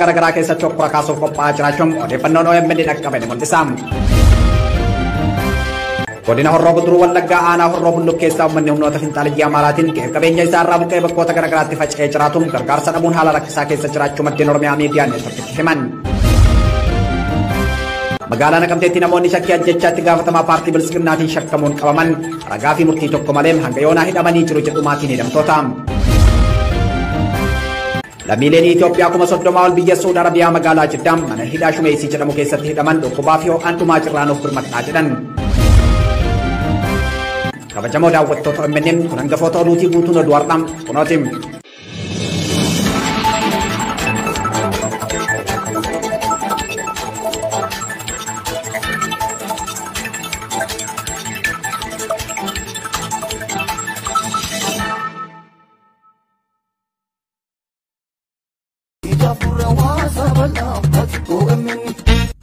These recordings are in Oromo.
garaagaraa keessatti hokkora kaasuuf qophaa'aa jiraachuun odeeffannoon OMN dhaqqabe ni mul'isa. Godina Horroo Guduruu Wallaggaa aanaa Horroo Bulluq keessaa uummanni humnoota finxaaliyyii Amaaraatiin qe'ee qabeenya isaa irraa buqqee bakkoota garaagaraatti faca'ee jiraatuun gargaarsa dhabuun haala rakkisaa keessa jiraachuu maddeen Oromiyaa Miidiyaa Neetworkitti himan. Magaalaa Naqamteetti namoonni shakkii ajjechaatti gaafatamaa paartii Bilisiginnaatiin shakkamuun qabaman ragaa fi murtii tokko malee hanga yoonaa hidhamanii jiru jedhu maatiin hidhamtoota. Lammiileen Itoophiyaa 30,000 ol biyya Suudi Arabiyaa magaalaa Jiddaa mana hidhaa Shumeessii jedhamu keessatti hidhaman dhukkubaa fi ho'aan dhumaa jirraanuuf birmadhaa jedhan. Kabajamoo daawwattoota OMN kun hangafoota oduutii guutuun oduu har'aa kunooti.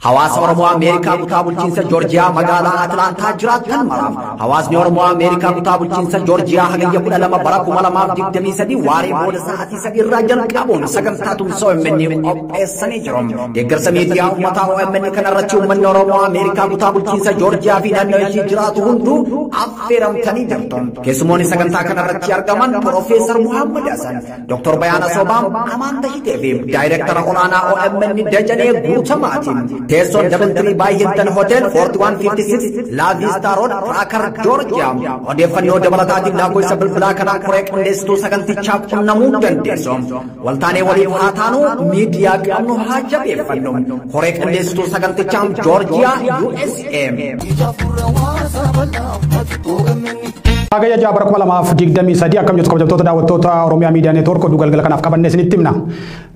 Hawaasa Oromoo Ameerikaa kutaa bulchiinsa Joorjiyaa magaalaa Atlaantaa jiraatan maraaf hawaasni Oromoo Ameerikaa kutaa bulchiinsa Joorjiyaa hagayya 12 bara 2023 waaree booda sa'aatii 3 irraa jalqabuun sagantaa tumsa OMN qopheessanii jiru. Deeggarsa miidiyaa uummataa OMN kanarratti uummanni Oromoo Ameerikaa kutaa bulchiinsa Joorjiyaa fi naannoo ishee jiraatu hunduu affeeramtanii jirtu. Keessumoonni sagantaa kanarratti argaman Piroofeesar Muhammad Hasan, Dr. Bayaana Sobaa, Amaan Tashitee fi Daayireektara olaanaa OMN Dajanee Guutamaatiin. Teessoon Double by Hilton Hotel 4156 La Vista Road, Tucker, Georgia. Odeeffannoo dabalataatiif lakkoofsa bilbilaa kanaan koree qindeessituu sagantichaa qunnamuu dandeessu. Waltaanee waliif haa taanu, miidiyaa qabnu haa jabeeffannu. Koree qindeessituu sagantichaa Georgia, USA. Hagayya 6 bara 2023 akkam jirtu kabajamtoota daawwattoota Oromiyaa Miidiyaa Neetwoork oduu galgala kanaaf qabannee isinitti himna.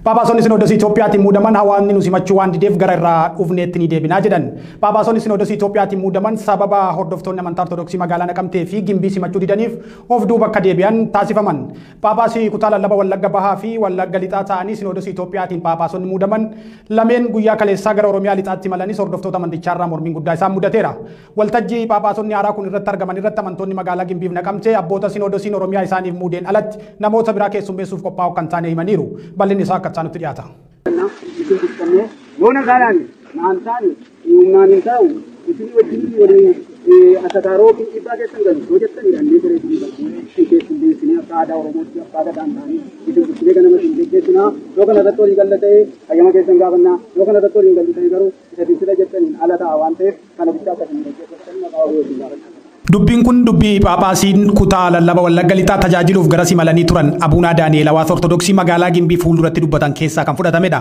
Phaaphaasonni Sinoodosii Itoophiyaatiin muudaman hawaasni nu simachuu waan dideef gara irraa dhufneetti ni deebinaa jedhan. Phaaphaasonni Sinoodosii Itoophiyaatiin muudaman sababa hordoftoonni amantaa Ortodoksii magaalaa Naqamtee fi Gimbii simachuu didaniif of duuba akka deebi'an taasifaman. Phaaphaasii kutaa lallaba Wallagga Bahaa fi Wallagga Lixaa ta'anii Sinoodosii Itoophiyaatiin phaaphaasonni muudaman lameen guyyaa kaleessaa gara Oromiyaa Lixaatti imalanis hordoftoota amantichaarraa mormiin guddaa isaan mudateera. Waltajjii phaaphaasonni haaraa kun irratti argaman irratti amantoonni magaalaa Gimbiif Naqamtee abboota Sinoodosiin Oromiyaa isaaniif muudeen alatti namoota biraa keessummeessuuf qophaa'u kan taane himaniiru. Bal'inni isaa akka nutti dhiyaata. Yoona kanaan naantaan humnaan hin taa'u isin wajjin waliin asataaroo fi dhiibbaa keessan galu yoo jettan hidhannee bareeduu isin keessummeessinee akka aadaa Oromootti akka aadaa daantaanii isin bulchinee ganama isin geggeessinaa yoo kana irratti walii galla ta'e hayyama keessan gaafannaa yoo kana irratti walii gallu ta'e garuu isa fincila jettaniin ala ta'a waan ta'eef kana bichaa akka isin geggeessatan maqaa Waaqayyootiin gaafadha. Dubbiin kun dubbii Phaaphaasiin kutaa lallaba Wallagga Lixaa tajaajiluuf gara simalanii turan Abuunaa Daani'el hawaasa Ortodoksii magaalaa Gimbii fuulduratti dubbatan keessaa kan fudhatamedha.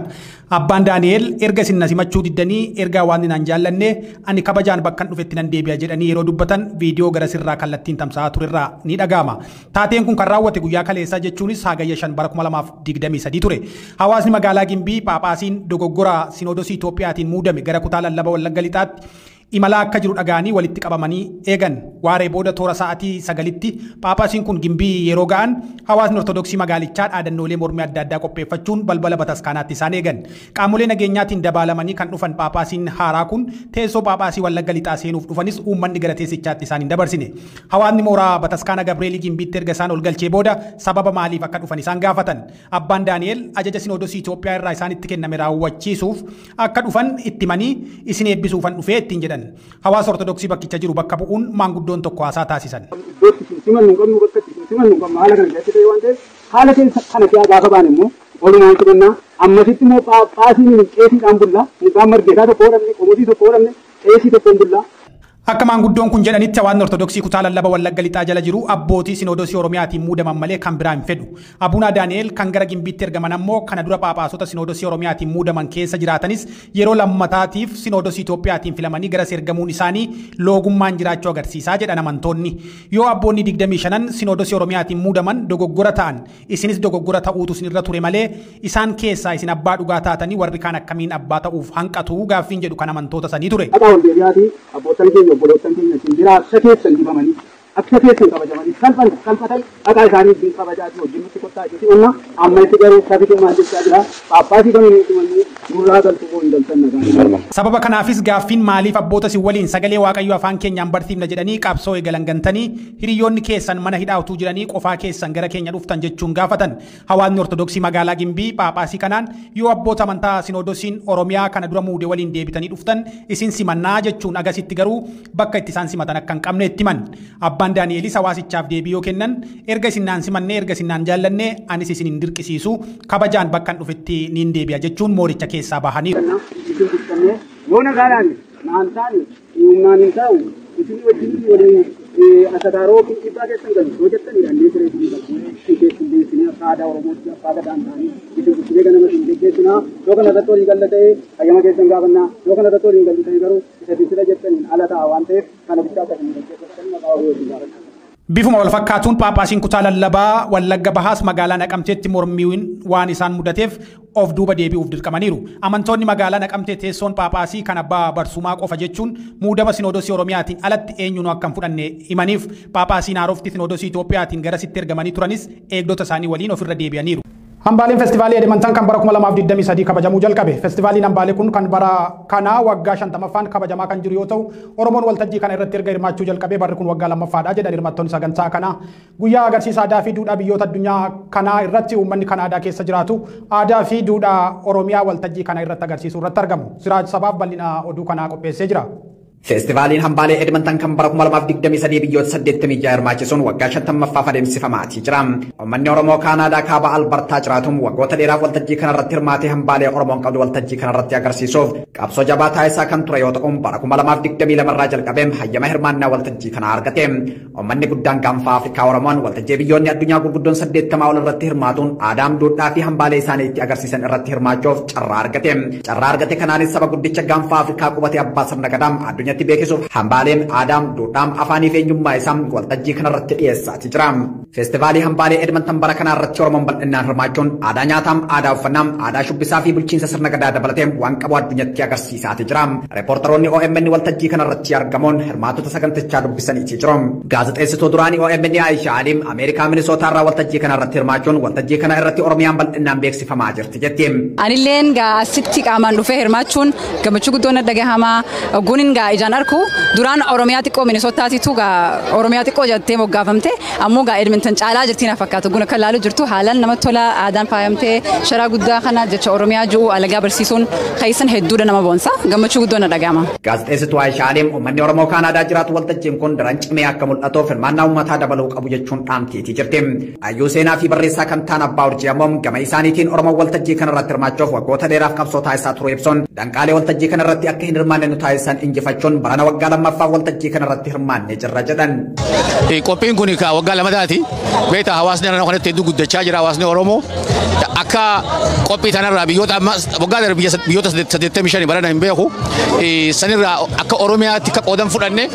Abbaan Daani'el erga isin na simachuu diddanii erga hawaasni naan jaallanne ani kabajaan bakkan dhufetti nan deebi'a jedhanii yeroo dubbatan viidiyoo gara sirraa kallattiin tamsa'aa turerraa ni dhaga'ama. Taateen kun kan raawwate guyyaa kaleessaa jechuunis hagayya 5 bara 2023 ture. Hawaasni magaalaa Gimbii Phaaphaasiin dogoggora Sinoodosii Itoophiyaatiin muudame gara kutaa lallaba Wallagga Lixaatti imala akka jiru dhaga'anii walitti qabamanii eegan. Waaree booda toora sa'aatii 9tti Phaaphaasiin kun Gimbii yeroo ga'an hawaasni Ortodoksii magaalichaa dhaadannoolee mormii adda addaa qopheeffachuun balbala bataskaanaatti isaan eegan. Qaamolee nageenyaatiin dabaalamanii kan dhufan Phaaphaasiin haaraa kun teessoo Phaaphaasii Wallagga Lixaa seenuuf dhufanis uummanni gara teessichaatti isaan hin dabarsine. Hawaasni mooraa bataskaana Gabreelii Gimbiitti erga isaan ol galchee booda sababa maaliif akka dhufan isaan gaafatan. Abbaan Daani'el ajaja Sinoodosii Itoophiyaa irraa isaanitti kenname raawwachiisuuf akka dhufan itti himanii isin eebbisuufan dhufee ittiin jedhan. Hawaasa Ortodoksii bakkicha jiru bakka bu'uun maanguddoon tokko haasaa taasisan. Iddootti isin simannu hin qabnu bakka itti isin simannu hin qabnu haala kana keessatti ta'e waan ta'eef haala keessa kana si'a gaafa baan immoo walumaan simannaa ammasitti immoo phaaphaasiin qeesiidhaan bullaa mukaan margeetaa tokko hodhamne qomosii tokko hodhamne qeesii tokkoon bullaa. Akka maanguddoon kun jedhanitti hawaasni Ortodoksii kutaa lallaba Wallagga Lixaa jala jiru abbootii Sinoodosii Oromiyaatiin muudaman malee kan biraa hin fedhu. Abuunaa Daani'el kan gara Gimbiitti ergaman ammoo kana dura Phaaphaasota Sinoodosii Oromiyaatiin muudaman keessa jiraatanis yeroo lammataatiif Sinoodosii Itoophiyaatiin filamanii garas ergamuun isaanii loogummaan jiraachuu agarsiisaa jedhan amantoonni. Yoo abboonni 25 Sinoodosii Oromiyaatiin muudaman dogoggora ta'an isinis dogoggora ta'uutu isinirra ture malee isaan keessaa isin abbaa dhugaa taatanii warri kaan akkamiin abbaa ta'uuf hanqatu gaaffiin jedhu kan amantoota sanii ture. Dhaqaa ol deebi'aatii abboottan keenya obboloottan keenya isin biraa akka keessan dibamanii Akka keessan kabajamanii salphatan dhaqaa isaanii ittiin kabajaa jiru wajjin nutti kottaa jechuudha. Amma amma itti garuu sabitu maal jechaa jira. Paappaasii kamiin itti mannee nurraa galtu koo hin galtan nagaa. Sababa kanaafis gaaffiin maaliif abboota si waliin sagalee Waaqayyoo afaan keenyaan barsiifna jedhanii qabsoo eegalan gantanii hiriyoonni keessan mana hidhaa utuu jiranii qofaa keessan gara keenya dhuftan jechuun gaafatan. Hawaasni Ortodoksii magaalaa Gimbii Phaaphaasii kanaan yoo abboota amantaa Sinoodosiin Oromiyaa kana dura muude waliin deebitanii dhuftan isin simannaa jechuun agasitti garuu bakka itti isaan simatan akka hin qabne itti himan. Abbaan Daani'elis hawaasichaaf deebii yoo kennan erga isin naan simannee erga isin naan jaallannee anis isin hin dirqisiisu kabajaan bakka hin dhufetti niin deebi'a jechuun mooricha keessaa bahaniiru. Isin bulchannee yoo nagaadhaan naan taane humnaan hin taa'u isin wajjin waliin asataaroo yookiin dhiibbaa keessan galu yoo jettanii dhannee siree isin galchine isin keessummeessinee akka aadaa Oromootti akka aadaa ta'anii isin bulchinee ganama isin geggeessinaa yoo kana irratti walii galla ta'ee hayyama keessan gaafannaa yoo kana irratti walii gallu ta'ee garuu isa sila jettaniin ala ta'a waan ta'eef kana bichaa akka isin geggeessanii maqaa Waaqayyootiin gaafannaa. Bifuma wal fakkaatuun Phaaphaasiin kutaa lallabaa Wallagga Bahaas magaalaa Naqamteetti mormiin waan isaan mudateef of duuba deebi'uuf dirqamaniiru. Amantoonni magaalaa Naqamtee teessoon Phaaphaasii kan abbaa barsumaa qofa jechuun muudama Sinoodosii Oromiyaatiin alatti eenyuun akka hin fudhanne himaniif Phaaphaasiin haarofti Sinoodosii Itoophiyaatiin garasitti ergamanii turanis eegdota isaanii waliin ofirra deebi'aniiru. Hambaaleen Feestivaalii Edmonton kan bara 2023 kabajamuu jalqabe. Feestivaaliin hambaalee kun kan bara kanaa waggaa 50ffaan kabajamaa kan jiru yoo ta'u, Oromoon waltajjii kana irratti erga hirmaachuu jalqabee barri kun waggaa 2ffaadha jedhan hirmaattoonni sagantaa kanaa. Guyyaa agarsiisa aadaa fi duudhaa biyyoota addunyaa kanaa irratti uummanni Kanaadaa keessa jiraatu aadaa fi duudhaa Oromiyaa waltajjii kana irratti agarsiisuu irratti argamu. Siraaj Sabaaf bal'ina oduu kanaa qopheessee jira. Feestivaaliin hambaalee Edmonton kan bara 2023 biyyoota 86 hirmaachisuun waggaa 50ffaaf adeemsifamaa jira. Uummanni Oromoo Kaanaadaa kaaba Albertaa jiraatuun waggoota dheeraaf waltajjii kanarratti hirmaatee hambaalee Oromoon qabdu waltajjii kanarratti agarsiisuuf qabsoo jabaa taasisaa kan ture yoo ta'u bara 2022 irraa jalqabee hayyama hirmaannaa waltajjii kana argate. Uummanni guddaan gaanfa Afrikaa Oromoon waltajjii biyyoonni addunyaa gurguddoon 80 ol irratti hirmaatuun aadaa, duudhaa fi hambaalee isaanii itti agarsiisan irratti hirmaachuuf carraa argate. Carraa argate kanaanis saba guddicha gaanfa Afrikaa qubatee abbaa sirna gadaa addunyaatti beeksisuuf hambaaleen aadaa, duudhaa, afaanii fi eenyummaa isaa waltajjii kanarratti dhiyeessaa jira. Feestivaalii hambaalee Edmonton bara kanaa irratti Oromoon bal'inaan hirmaachuun aadaa nyaataa, aadaa uffannaa, aadaa shubbisaa fi bulchiinsa sirna gadaa dabalatee waan qabu addunyaatti agarsiisaa jira. Reepoortaroonni OMN waltajjii kanarratti argamuun hirmaattota sagantichaa dubbisanii jiru. Gaazexeessituu duraanii OMN Aayishaa Aliim Ameerikaa Minisootaa irraa waltajjii kanarratti hirmaachuun waltajjii kana irratti Oromiyaan bal'inaan beeksifamaa jirti jetti. Anilleen asitti qaamaan dhufee hirmaachuun gammachuu guddoon dhagahama. Ogguun ijaan arku duraan Oromiyaa xiqqoo Minisootaatitu Oromiyaa xiqqoo jettee moggaafamte ammoo Edmonton caalaa jirti na fakkaatu. Ogguun akka ilaalu jirtu haalaan namatti tola aadaan faayamtee sharaa guddaa kana jecha Oromiyaa ji'u alagaa barsiisuun keessan hedduudha nama boonsa gammachuu guddoon na dhagahama. Gaazexeessituu Aayishaa Aliim uummanni Oromoo Kaanaadaa jiraatu waltajjiin kun daran cimee akka mul'atuuf hirmaannaa uummataa dabaluu qabu jechuun dhaamteetii jirti. Hayyuu seenaa fi barreessaa kan ta'an Abbaa Urjii ammoo gama isaaniitiin Oromoon waltajjii kanarratti hirmaachuuf waggoota dheeraaf qabsoo taasisaa turuu ibsuun danqaalee waltajjii kanarratti akka hin hirmaanne nu taasisan injifachuun barana waggaa 2ffaaf waltajjii kanarratti hirmaannee jirra jedhan. Qophiin kun waggaa 2taati. Beektaa hawaasni naannoo kanatti hedduu guddachaa jira hawaasni Oromoo. Akka qophii tanarraa biyyoota amma waggaa darbe biyyoota 85 barana hin beeku. Sanirraa akka Oromiyaatti akka qoodan fudhanne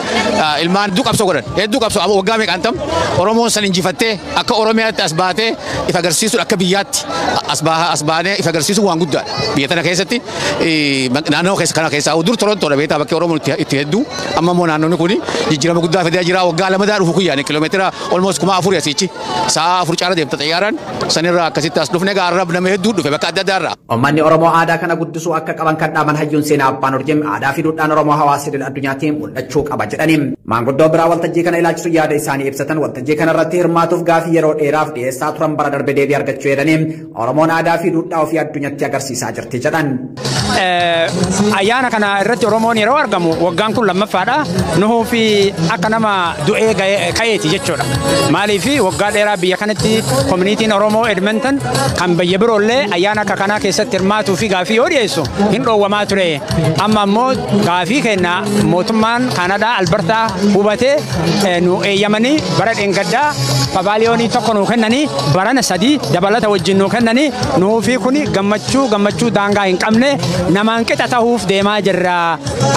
ilmaan hedduu qabsoo godhan. Hedduu qabsoo amma waggaa meeqaan tam Oromoon san injifattee akka Oromiyaatti as baatee if agarsiisuun akka biyyaatti as baanee if agarsiisuun waan guddaadha. Biyya tana keessatti naannoo keessa kana keessaa dur Torontoodha beektaa bakki Oromoon itti hedduu amma immoo naannoonni kun jijjiirama guddaa fidaa jira waggaa 2 dhufu kuyyaani kiiloomeetira almost 4000 asiichi sa'a 4 caala deemta xayyaaraan sanirraa akkasitti as dhufne gaarra nama hedduu dhufe bakka adda addaarraa. Uummanni Oromoo aadaa kana guddisuu akka qaban kan dhaaman hayyuun seenaa Abbaan Urjii aadaa fi duudhaan Oromoo hawaasa idil addunyaatiin mul'achuu qaba jedhani. Maanguddoo biraa waltajjii kana ilaalchisu yaada isaanii ibsatan waltajjii kana irratti hirmaatuuf gaafii yeroo dheeraaf dhiyeessaa turan bara darbe deebii argachuu jedhanii Oromoon aadaa fi duudhaa ofii addunyaatti agarsiisaa jirti jedhan. Ayyaana kana irratti Oromoon yeroo argamu waggaan kun 2ffaadha. Nuhuu fi akka nama du'ee ka'eeti jechuudha. Maaliif waggaa dheeraa biyya kanatti koominiitiin Oromoo Edmonton kan biyya biroollee ayyaana akka kanaa keessatti hirmaatuu fi gaafii yoo dhiyeessu hin dhoowwamaa ture. Amma ammoo gaafii kenna mootummaan Kaanadaa Albertaa hubatee nu eeyyamanii bara dheengaddaa Paaviliyoonii tokko nuu kennanii barana 3 dabalata wajjin nuu kennanii nuufi kuni gammachuu daangaa hin qabne namaan qixa ta'uuf deemaa jirra.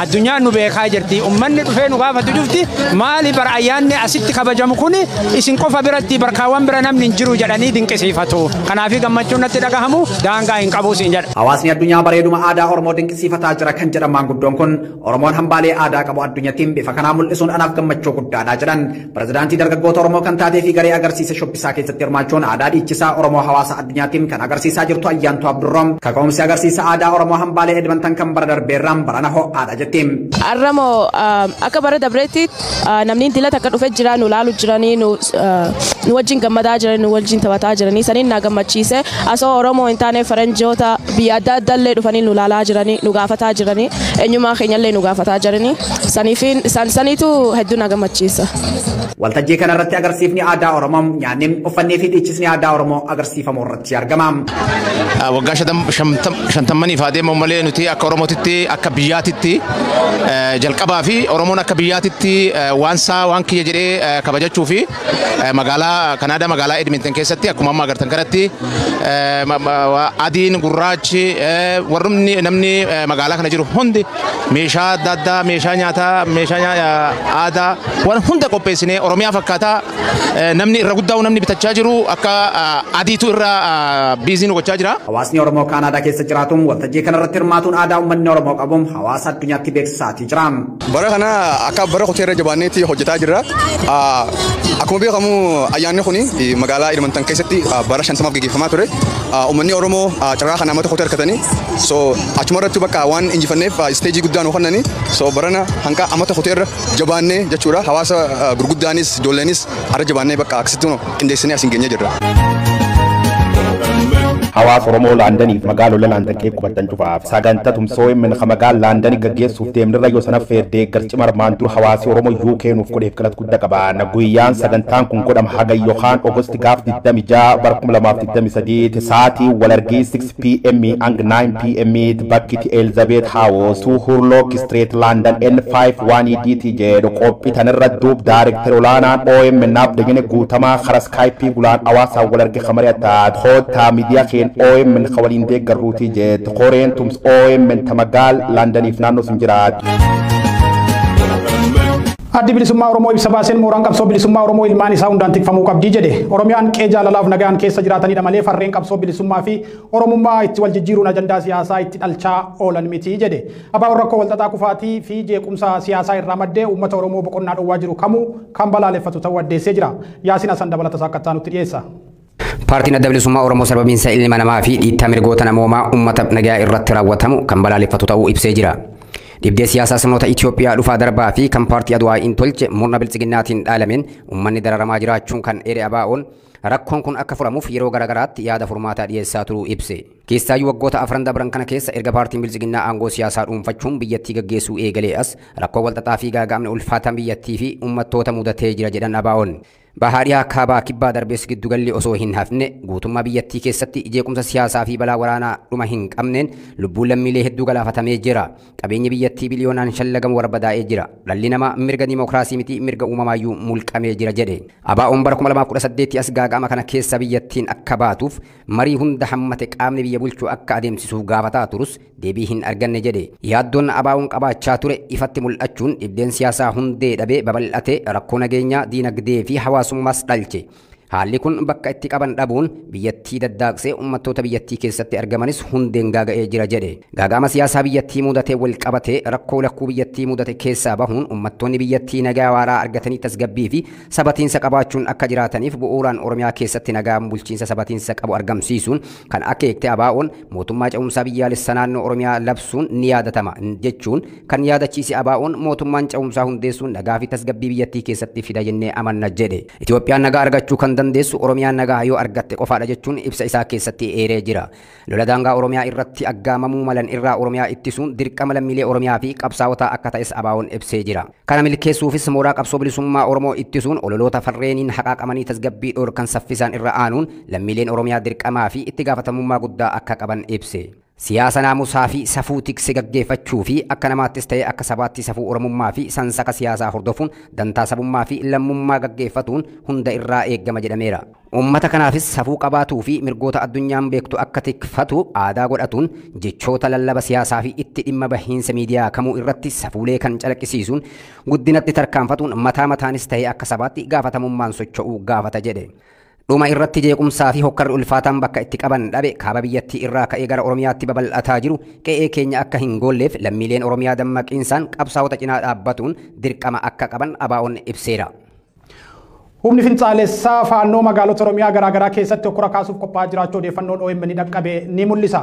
Addunyaan nu beekaa jirti. Uummanni dhufee nu gaafatu jufti maali bara ayyaanni asitti kabajamu kuni isin qofa biratti barkaawwan bira namni hin jiru jedhanii dinqisiifatu. Kanaaf gammachuun natti dhagahamu daangaa hin qabu siin jedha. Hawaasni addunyaa bareeduma aadaa Oromoo dinqisiifataa jira kan jedhan maanguddoon kun Oromoon hambaalee aadaa qabu addunyaatiin bifa kanaa mul'isuun anaaf gammachuu guddaadha jedhan. Pirezidaantii dargaggoota Oromoo kan taatee fi garee agarsiisa shubbisaa keessatti hirmaachuun aadaa dhiichisaa Oromoo hawaasa addunyaatiin kan agarsiisaa jirtu Ayyaantuu Abdurroom kaka'umsi agarsiisa aadaa Oromoo hambaalee Edmonton kan bara darbeerraan barana ho'aadha jetti. Arramoo akka bara dabreetti namni dila takka dhufee jira nu laalu jiranii nu wajjin gammadaa jiranii nu wajjin taphataa jiranii saniin na gammachiise asoo Oromoo hin taane faranjoota biyya adda addaallee dhufanii nu laalaa jiranii nu gaafataa jiranii eenyummaa keenyallee nu gaafataa jiranii saniitu hedduu na gammachiisa. Waltajjii kanarratti agarsiifni aadaa Oromoo nyaanni uffannee fi dhiichisni aadaa Oromoo agarsiifamu irratti argama. Waggaa 50 adeemamu malee nuti akka Oromootitti akka biyyaatitti jalqabaa fi Oromoon akka biyyaatitti waan isaa waan kiyya jedhee kabajachuu fi magaalaa Kanaadaa magaalaa Edmonton keessatti akkuma amma agartan kanatti adiin gurraachi warrumni namni magaalaa kana jiru hundi meeshaa adda addaa meeshaa nyaataa meeshaa aadaa waan hunda qopheessinee Oromiyaa fakkaataa namni irra guddaa namni bitachaa jiru akka adiitu irra biiziin gochaa jira. Hawaasni Oromoo Kanaadaa keessa jiraatuun waltajjii kanarratti hirmaatuun aadaa uummanni Oromoo qabuun hawaasa addunyaatti beeksisaatii jira. Bara kana akka bara qoteerra jabaanneetti hojjetaa jirra. Akkuma beekamu ayyaanni kun magaalaa Edmonton keessatti bara 50 gaggeeffamaa ture. Uummanni Oromoo carraa kana amata qotee harkatanii so achuma irratti bakka waan injifanneef isteejii guddaa nu kennanii so barana hanqa amata qoteerra jabaannee jechuudha. Hawaasa gurguddaanis ijoolleenis har'a jabaannee bakka akkasitti qindeessinee asiin geenyee jirra. Hawaasa Oromoo Laandaniif magaalota Laandan kee qubatan cufaaf sagantaa tumsoo min magaalaa Laandanii gaggeessuuf deemnirra yoo sana feerdee garci marmaan dur hawaasi Oromoo UK nuuf godheef galata guddaa qaba. Guyyaan sagantaan kun godhama haga yookaan Ogosti gaaf 26 bara 2023 sa'aatii walargii 6 PM hanga 9 PM bakki Elizabeth House 2 Hurlock Street London N5 1EDT jedhu qophii tanirra duub daareektar olaanaan OMN naaf dagine guutamaa karaa Skype gulaan hawaasaa walargii kamari'ataa hoota miidiyaa OMN waliin deeggarruutii jettu qoreen tums OMN ta magaal Laandaniif naannoo sun jiraatu. Addi bilisummaa Oromoo ibsa baaseen mooraan qabsoo bilisummaa Oromoo ilmaan isaa hundaan tikfamuu qabdii jedhe. Oromiyaan qe'ee jaalalaaf nagaan keessa jiraatanidha malee farreen qabsoo bilisummaa fi Oromummaa itti wal jijjiiruun ajandaa siyaasaa itti dhalchaa oolan miti jedhe. Abbaan rakkoo walxaxaa kufaatii fi jeequmsa siyaasaa irraa maddee uummata Oromoo boqonnaa dhowwaa jiru kamuu kan balaaleffatu ta'uu addeessee jira. Yaasiin Hasan dabalata isaa akka nutti dhiyeessa. Paartiin adda bilisummaa Oromoo sababiinsa ilma namaa fi dhiittaa mirgoota namoomaa uummata nagaa irratti raawwatamu kan balaaleffatu ta'uu ibsee jira. Dhibdee siyaasaa sirnoota Itoophiyaa dhufaa darbaa fi kan paartii Adwaa hin tolche murna biltsiginnaatiin dhaalameen uummanni dararamaa jiraachuun kan dheere abaa'oon rakkoon kun akka furamuuf yeroo garaagaraatti yaada furmaataa dhiyeessaa turuu ibse. Keessaayyuu waggoota afran dabran kana keessa erga paartiin biltsiginnaa aangoo siyaasaa dhuunfachuun biyyattii gaggeessuu eegalee as rakkoo walxaxaa fi gaaga'amni ulfaataan biyyattii fi uummattoota mudatee jira jedhan abaa'oon. Bahaadhiyaa kaabaa kibbaa darbees giddugalli osoo hin hafne guutummaa biyyattii keessatti jeequmsa siyaasaa fi balaa waraanaa dhuma hin qabneen lubbuun lammiilee hedduu galaafatamee jira. Qabeenyi biyyattii biliyoonaan shallagamu barbadaa'ee jira. Dhalli namaa mirga dimookiraasii miti mirga uumamaayyuu mulqamee jira jedhe. Abaa'oon bara 2018 as gaaga'ama kana keessa biyyattiin akka baatuuf marii hunda hammate qaamni biyya bulchuu akka adeemsisuuf gaafataa turus deebii hin arganne jedhe. Yaaddoon abaa'oon qabaachaa ture ifatti mul'achuun dhibdeen siyaasaa hundee dhabee babal'ate rakkoo nageenyaa diinagdee fi hawaasummaas dhalche. Haalli kun bakka itti qaban dhabuun biyyattii daddaaqsee uummattoota biyyattii keessatti argamanis hundeen gaaga'ee jira jedhe. Gaaga'ama siyaasaa biyyattii mudatee wal qabatee rakkoo lakkuu biyyattii mudate keessaa bahuun uummattoonni biyyattii nagaa waaraa argatanii tasgabbii fi sabatiinsa qabaachuun akka jiraataniif bu'uuraan Oromiyaa keessatti nagaan bulchiinsa sabatiinsa qabu argamsiisuun kan akeekte abaa'oon mootummaa ce'umsaa biyyaalessa naannoo Oromiyaa labsuun ni yaadatama jechuun kan yaadachiise abaa'oon mootummaan ce'umsaa hundeessuun nagaa fi tasgabbii biyyattii keessatti fida jennee amanna jedhe. Itoophiyaan nagaa argachuu kan dandeessu Oromiyaan nagaa yoo argatte qofaadha jechuun ibsa isaa keessatti eeree jira. Lola daangaa Oromiyaa irratti aggaamamuu malan irraa Oromiyaa ittisuun dirqama lammiilee Oromiyaa fi qabsaa'otaa akka ta'es abaa'oon ibsee jira. Kana milkeessuufis mooraa qabsoo bilisummaa Oromoo ittisuun ololoota farreeniin haqaaqamanii tasgabbii dhoorkan saffisaan irra aanuun lammiileen Oromiyaa dirqamaa fi itti gaafatamummaa guddaa akka qaban ibse. Siyaasa naamusaa fi safuu tikse gaggeeffachuu fi akka namaattis ta'e akka sabaatti safuu Oromummaa fi sansaka siyaasaa hordofuun dantaa sabummaa fi lammummaa gaggeeffatuun hunda irraa eeggama jedhameera. Uummata kanaafis safuu qabaatuu fi mirgoota addunyaan beektu akka tikfatu aadaa godhatuun jechoota lallaba siyaasaa fi itti dhimma bahiinsa miidiyaa kamuu irratti safuulee kan calaqqisiisuun guddinatti tarkaanfatuun mataa mataanis ta'e akka sabaatti gaafatamummaan socho'uu gaafata jedhe. Dhuma irratti jeequmsaa fi hokkarri ulfaataan bakka itti qaban dhabe kaaba biyyattii irraa ka'ee gara Oromiyaatti babal'ataa jiru qe'ee keenya akka hin goolleef lammiileen Oromiyaa dammaqiinsaan qabsaa'ota cinaa dhaabbatuun dirqama akka qaban ABO'n ibseera. Humni finxaalessaa faannoo magaalota Oromiyaa garaagaraa keessatti hokkora kaasuuf qophaa'aa jiraachuu odeeffannoon OMN dhaqqabe ni mul'isa.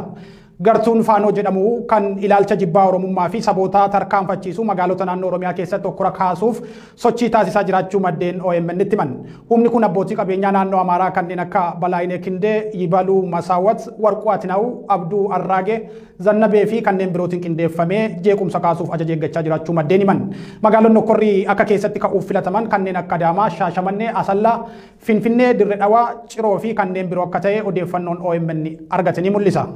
Gartuun faannoo jedhamu kan ilaalcha jibbaa Oromummaa fi saboota tarkaanfachiisu magaalota naannoo Oromiyaa keessatti hokkora kaasuuf sochii taasisaa jiraachuu maddeen OMN itti himan. Humni kun abbootii qabeenyaa naannoo Amaaraa kanneen akka Balaayinee Kindee, Yibaluu Masaawwat, Warquu Atinaa'u, Abduu Arraagee, Zannabee fi kanneen birootiin qindeeffamee jeequmsa kaasuuf ajaja eeggachaa jiraachuu maddeen himan. Magaalonni hokkorri akka keessatti ka'uuf filataman kanneen akka Adaamaa, Shaashamannee, Asallaa, Finfinnee, Dirree Dhawaa, Ciroo fi kanneen biroo akka ta'e odeeffannoon OMN argate ni mul'isa.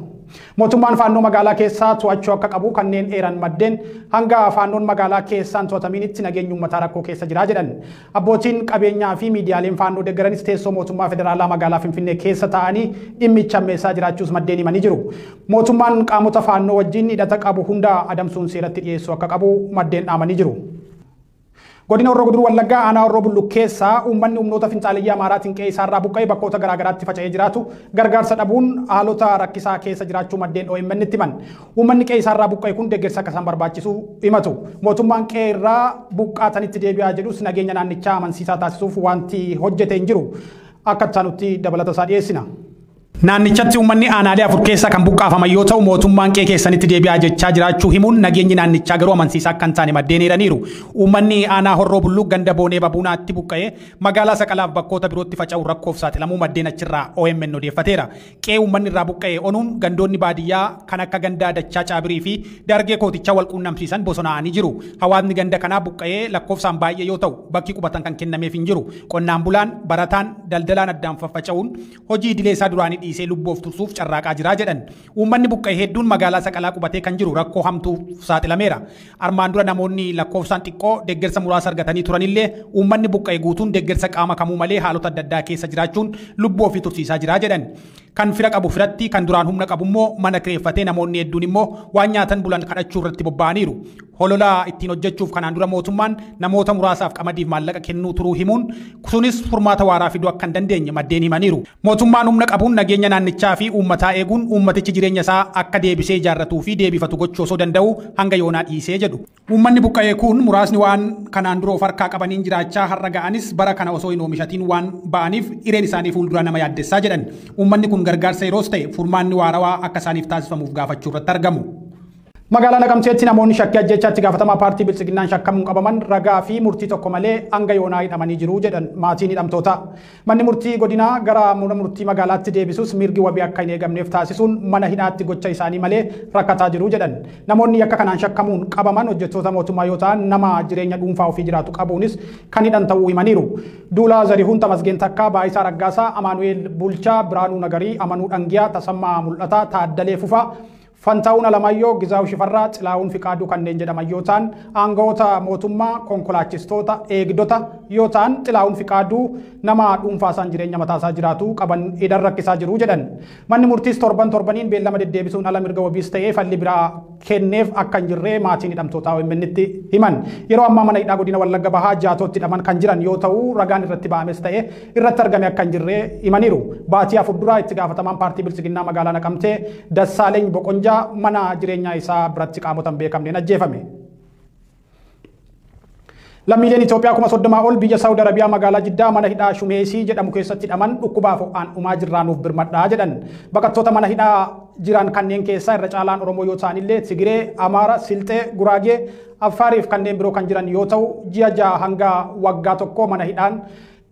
Mootummaan faannoo magaalaa keessaa to'achuu akka qabu kanneen eeran maddeen hanga faannoon magaalaa keessaan to'ataminitti nageenyi uummataa rakkoo keessa jira jedhan. Abbootiin qabeenyaa fi miidiyaaleen faannoo deeggaranis teessoo mootummaa federaalaa magaalaa Finfinnee keessa taa'anii dhimmicha ammeessaa jiraachuus maddeen himanii jiru. Mootummaan qaamota faannoo wajjin hidhata qabu hunda adamsuun seeratti dhiyeessuu akka qabu maddeen dhaamanii jiru. Godina Horroo Guduruu Wallaggaa aanaa Horroo Bulluq keessaa uummanni humnoota finxaaliyyaa Amaaraatiin qe'ee isaarraa buqqa'ee bakkoota garaagaraatti faca'ee jiraatu gargaarsa dhabuun haalota rakkisaa keessa jiraachuu maddeen OMN itti himan. Uummanni qe'ee isaarraa buqqa'e kun deeggarsa akka isaan barbaachisu himatu. Mootummaan qe'ee irraa buqqaatanitti deebi'aa jedhus nageenya naannichaa amansiisaa taasisuuf wanti hojjete hin jiru. Akka isaanutti dabalata isaa dhiyeessina. Naannichatti uummanni aanaalee afur keessaa kan buqqaafaman yoo ta'u mootummaan qe'ee keessanitti deebi'aa jechaa jiraachuu himuun nageenyi naannichaa garuu amansiisaa akka hin taane maddeen eeraniiru. Uummanni aanaa Horroo Bulluq ganda Boonee Babuunaatti buqqa'ee magaalaa Saqalaaf bakkoota birootti faca'uun rakkoof saaxilamuu maddeen achirraa OMN odeeffateera. Qe'ee uummanni irraa buqqa'ee onuun gandoonni baadiyyaa kan akka gandaa Dachaa Caabirii fi Dargee Kootichaa wal quunnamsiisan bosonaa'anii jiru. Hawaasni ganda kanaa buqqa'ee lakkoofsaan baay'ee yoo ta'u bakki qubatan kan kennameef hin jiru. Qonnaan bulaan, barataan, daldalaan addaan faffaca'uun hojii idilee isaa duraanii dhiisee lubboof tursuuf carraaqaa jira jedhan. Uummanni buqqa'e hedduun magaalaa Saqalaa qubatee kan jiru rakkoo hamtuuf saaxilameera. Armaan dura namoonni lakkoofsaan xiqqoo deeggarsa muraasa argatanii turanillee uummanni buqqa'e guutuun deeggarsa qaama kamuu malee haalota adda addaa keessa jiraachuun lubbuu ofii tursiisaa jira jedhan. Kan fira qabu firatti, kan duraan humna qabu immoo mana kireeffatee namoonni hedduun immoo waan nyaatan bulan kadhachuu irratti bobba'aniiru. Holola ittiin hojjechuuf kanaan dura mootummaan namoota muraasaaf qamadiif maallaqa kennuu turuu himuun sunis furmaata waaraa fiduu akka hin dandeenye maddeen himaniiru. Mootummaan humna qabuun nageenya naannichaa fi uummataa eeguun uummatichi jireenya isaa akka deebisee ijaarratuu fi deebifatu gochuu osoo danda'u hanga yoonaa dhiisee jedhu. Uummanni buqqa'ee kun muraasni waan kanaan dura of harkaa qabaniin jiraachaa har'a ga'anis bara kana osoo hin oomishatiin waan ba'aniif hireen isaanii fuuldura nama yaaddessaa jedhan. Uummanni kun gargaarsa yeroos ta'e furmaanni waarawaa akka isaaniif taasifamuuf gaafachuu irratti argamu. Magaalaa Naqamteetti namoonni shakkii ajjeechaatti gaafatamaa paartii Biltsiginnaan shakkamuun qabaman ragaa fi murtii tokko malee hanga yoonaa hidhamanii jiru jedhan maatiin hidhamtoota. Manni murtii godinaa gara mana murtii magaalaatti deebisuus mirgi wabii akka hin eegamneef taasisuun mana hidhaatti gocha isaanii malee rakkataa jiru jedhan. Namoonni yakka kanaan shakkamuun qabaman hojjettoota mootummaa yoo ta'an nama jireenya dhuunfaa ofii jiraatu qabuunis kan hidhan ta'uu himaniiru. Duulaa Zarihuun, Tamasgeen Takkaa, Baayisaa Raggaasaa, Amaanu'eel Bulchaa, Biraanuu Nagarii, Amanuu Dhangiyaa, Tasammaa Mul'ataa, Taaddalee Fufaa, Fantaa'uun Alamaayyoo, Gizaawu Shifarraa, Xilaa'uun Fiqaaduu kanneen jedhaman yoo ta'an aangawoota mootummaa, konkolaachistoota, eegdota yoo ta'an Xilaa'uun Fiqaaduu nama dhuunfaa isaan jireenya mataasaa jiraatu qaban hidhan rakkisaa jiru jedhan. Manni murtiis torban torbaniin beellama deddeebisuun ala mirga wabiis ta'ee falli biraa kenneef akka hin jirre maatiin hidhamtootaa OMN'tti himan. Yeroo ammaa mana hidhaa godina Wallagga Bahaa Jaatootti hidhaman kan jiran yoo ta'u ragaan irratti ba'ames ta'ee irratti argame akka hin jirre himaniiru. Baatii afur duraa itti gaafatamaan paartii Biltsiginnaa magaalaa Naqamtee Dassaaleeny Boqonjaa mana jireenyaa isaa biratti qaamota hin beekamneen ajjeefame. Lammiileen Itoophiyaa 30,000 ol biyya Saawud Arabiyaa magaalaa Jiddaa mana hidhaa Shumeesii jedhamu keessatti hidhaman dhukkubaaf ho'aan dhumaa jirraanuuf birmadhaa jedhan. Baqattoota mana hidhaa jiran kanneen keessaa irra caalaan Oromoo yoo ta'anillee Tigiree, Amaara, Silxee, Guraagee, Affaariif kanneen biroo kan jiran yoo ta'u ji'a 6 hanga waggaa 1 mana hidhaan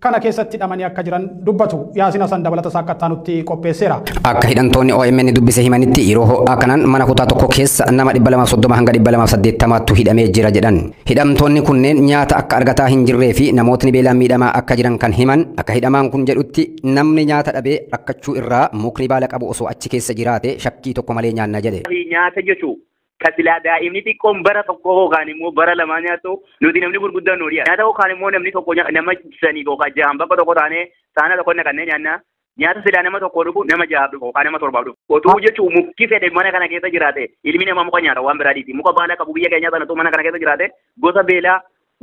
Kana keessatti hidhamanii akka jiran dubbatu. Yaasin Hasan dabalata isaa akka itti qopheesseera. Akka hidhamtoonni OMN dubbise himanitti yeroo ho'aa kanaan mana kutaa tokko keessa nama 230 hanga 280tti hidhamee jira jedhan. Hidhamtoonni kunneen nyaata akka argataa hin jirree fi namootni beelaan miidhamaa akka jiran kan himan akka hidhamaan kun jedhutti namni nyaata dhabee rakkachuu irraa mukni baala qabu osoo achi keessa jiraate shakkii tokko malee nyaanna jedhe. Nyaata jechuun kasilaa daa'imni xiqqoon bara tokko yookaan immoo bara lamaa nyaatu nuti namni gurguddaan nu dhiyaata. Nyaata yookaan immoo namni tokko nama sanii yookaan jahan bakka tokko taanee saana tokko naqannee nyaanna. Nyaata silaa nama tokko dhufu nama jahaaf dhufu yookaan nama torbaaf dhufu. Otuu jechuun mukti fedhe mana kana keessa jiraate ilmi namaa muka nyaata waan biraa dhiiti. Muka baala qabu biyya keenyaa sanatu mana kana keessa jiraate gosa beelaa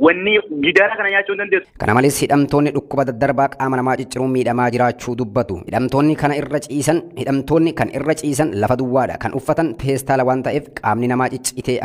wanni gidaara kana nyaachuu hin dandeessu. Kana malees hidhamtoonni dhukkuba daddarbaa qaama namaa cicciruun miidhamaa jiraachuu dubbatu. Hidhamtoonni kana irra ciisan hidhamtoonni kan irra ciisan lafa duwwaadha. Kan uffatan peestaala waan ta'eef qaamni namaa ciccitee